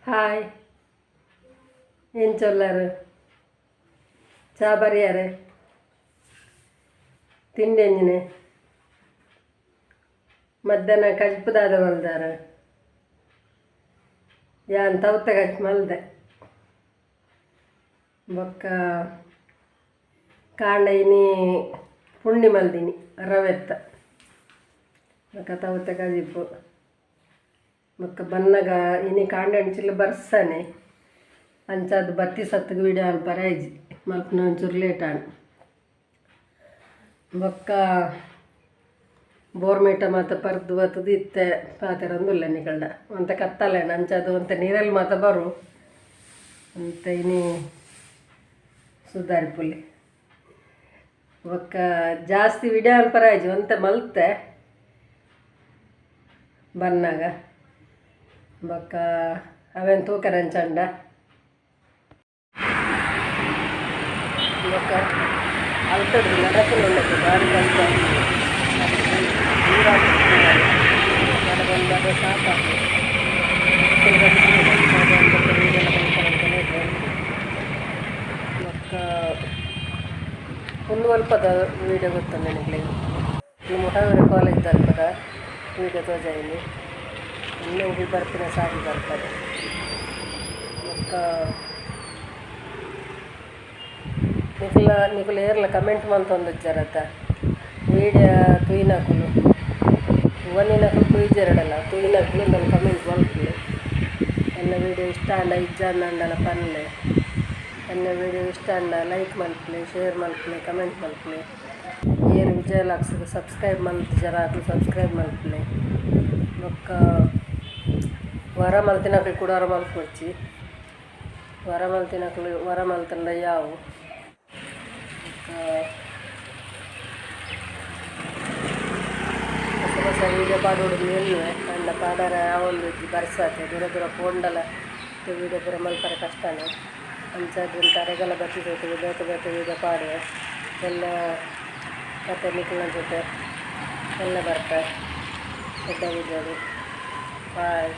Hi, ಎಂಚೊಲ್ಲಾರು? ಚಾ ಬರಿಯಾರೆ? ತಿಂಡಿ ಎಂಜಿನೆ? ಮಧ್ಯಾಹ್ನ ಕಜ್ಪು ದಾದ ಮಲ್ದಾರ? ಯಾನ್ ತೌತೆ ಕಜ್ಪು ಮಲ್ದೆ. ಬೊಕ್ಕ ಕಾಂಡ ಇನಿ ಪುಂಡಿ ಮಲ್ದಿನಿ ರವೆತ್ತ. ಬೊಕ್ಕ ತೌತೆ ಕಜಿಪು. ಬೊಕ್ಕ ಬನ್ನಗ ಇನಿ ಕಾಂಡೆ ಅಂಚಿಲ ಬರ್ಸನೆ. ಅಂಚಾದ್ ಬತ್ತಿ ಸತ್ತಿಗೆ ವಿಡಿಯೋ ಮಲ್ಪರೆ ಆಯ್ಜಿ, ಮಲ್ಪುನ ಒಂಚೂರು ಲೇಟ್ ಆಂಡ್. ಬೊಕ್ಕ ಬೋರ್ಮೇಟ ಮಾತ ಪರ್ದು ಬತ್ತದು ಇತ್ತೆ ಪಾತೆರೊಂದುಲ್ಲೆ ನಿಕಲ್ಡ. ಒಂತೆ ಕತ್ತಲೆನ, ಅಂಚಾದ್ ಒಂತೆ ನೀರಲ್ಲಿ ಮಾತ ಬರು ಅಂತೆ. ಇನಿ ಸುಧಾರಿಪುಲಿ. ಬೊಕ್ಕ ಜಾಸ್ತಿ ವಿಡಿಯೋ ಮಲ್ಪರೆ ಆಯ್ಜಿ, ಒಂತೆ ಮಲ್ತೆ ಬನ್ನಾಗ. ಬೊಕ್ಕ ಅವೇನು ತೂಕರೆ ಅಂಚಂಡ. ಬೊಕ್ಕ ಅಲ್ತಡ್ದು ನಡಪುನ ಉಂಡತೆ ಬಾರಿ ಕಷ್ಟ. ದೂರ ಬಂದಾಗ ಸಾಕಾಗ್ತದೆ. ಬೊಕ್ಕ ಒಂದು ಅಲ್ಪದ ವೀಡಿಯೋ ಗೊತ್ತುಂಡು ನಿಕ್ಲೆಗ್. ಮೊಹಾವೀರ ಕಾಲೇಜ್ ಅಲ್ಪದ ವೀಡಿಯೋ ತೋಜಾಯಿನಿ. ಇನ್ನೊಂದು ಬರ್ಪಿನ ಸಾದಿ ಬರ್ಪದೆ. ಬೊಕ್ಕ ನಿಕುಲ ನಿಕುಲು ಏರ್ಲ ಕಮೆಂಟ್ ಮಲ್ತೊಂದಿಜ್ಜರತ್ತ ವೀಡಿಯೋ ತೂಯಿನಕುಲು. ತೂವಂದಿನಕುಲು ತೂಯಿಜೆರಡಲ ತೂಯಿನಕುಲು ಉಂದೆನ್ ಕಮೆಂಟ್ ಮಲ್ಪುಲೆ. ಎನ್ನ ವೀಡಿಯೋ ಇಷ್ಟ ಆಂಡ ಇಜ್ಜಾಂಡಲ ಪನ್ಲೆ. ಎನ್ನ ವೀಡಿಯೋ ಇಷ್ಟ ಆಂಡ ಲೈಕ್ ಮಲ್ಪುಲೆ, ಶೇರ್ ಮಲ್ಪುಲೆ, ಕಮೆಂಟ್ ಮಲ್ಪುಲೆ. ಏರ್ ವಿಜಯ ಲಾಕ್ಸ್ಗ್ ಸಬ್ಸ್ಕ್ರೈಬ್ ಮಲ್ತಿಜರ ಅಕುಲು ಸಬ್ಸ್ಕ್ರೈಬ್ ಮಲ್ಪುಲೆ. ಬೊಕ್ಕ ವರ ಮಲ್ತಿನಕುಲು ಕೂಡ ವರ ಮಲ್ಪೊಡ್ಚಿ, ವರ ಮಲ್ತಿನಕುಲು ವರ ಮಲ್ತಂಡ ಯಾವು. ಬೊಕ್ಕ ಹೊಸ ಹೊಸ ವೀಡಿಯೋ ಪಾಡೋಡು ಎನ್ನುವೆ, ಆಂಡ ಪಾಡರೆ ಆವೊಂದಿಜ್ಜಿ. ಬರ್ಸಾತೆ, ದೂರ ದೂರ ಪೋಂಡಲ ವೀಡಿಯೋ ಪೂರ ಮಲ್ಪರೆ ಕಷ್ಟನೇ. ಅಂಚಾದ್ ಅರೆಗಲ ಬತ್ತಿಸೊತ್ತಿಗೆ ಬೇತೆ ಬೇತೆ ವೀಡಿಯೋ ಪಾಡುವೆ. ಎಲ್ಲ ಕತೆ ನಿಕಲ್ನ ಜೊತೆ ಎಲ್ಲ ಬರ್ಪೆ ಎಡ್ಡೆ ವೀಡಿಯೋಡು. ಬಾಯ್.